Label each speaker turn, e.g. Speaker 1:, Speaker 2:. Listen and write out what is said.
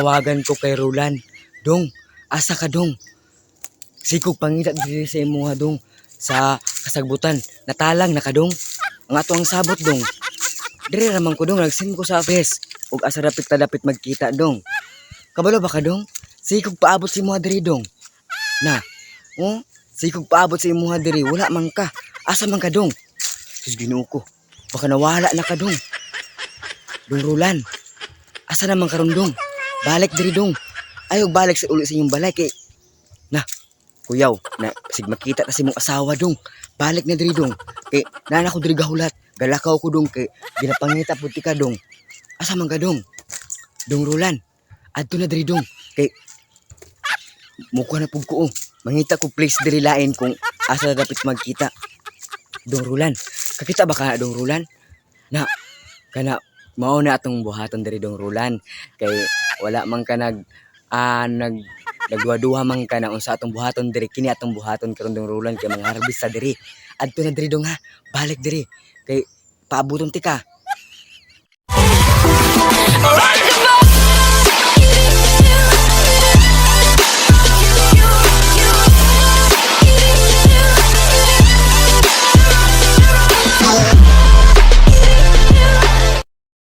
Speaker 1: Nanawagan ko kay Roland. Dong, asa ka, dong? Sikog pangita diri sa imuha, dong, sa kasagbutan. Natalang na ka, dong. Ang ato ang sabot, dong. Diri ra man ko, dong, nag-send ko sa face. Ug asa dapit ta dapit magkita, dong. Kabalo ba ka, dong? Sikog paabot sa imuha diri, dong. Na. Oh, sikog paabot sa imuha diri, wala man ka. Asa man ka, dong? Sus, Ginoo ko. Baka nawala na ka, dong. Dong Roland. Asa naman karon, dong? Balik diri, dong. Ayaw balik sa uli sa inyong balay kay na kuyaw na sig makita ta sa imong asawa, dong. Balik na diri, dong. Kay nana ko diri gahulat. Galakaw ko, dong, kay ginapangita pud ka, dong. Asa man ka, dong? Dong Roland. Adto na diri, dong. Kay mukuha na pud ko, oh. Mangita ko place diri lain kung asa na dapat magkita. Dong Roland. Kakita ba ka, Dong Roland? Na kana mao na atong buhaton diri, Dong Roland, kay wala man ka nag ah, nag nagduha-duha man ka na unsa atong buhaton diri. Kini atong buhaton karon, Dong Roland, kay mga harvest sa diri. Adto na diri, dong, ha. Balik diri kay paabuton tika.
Speaker 2: Alright.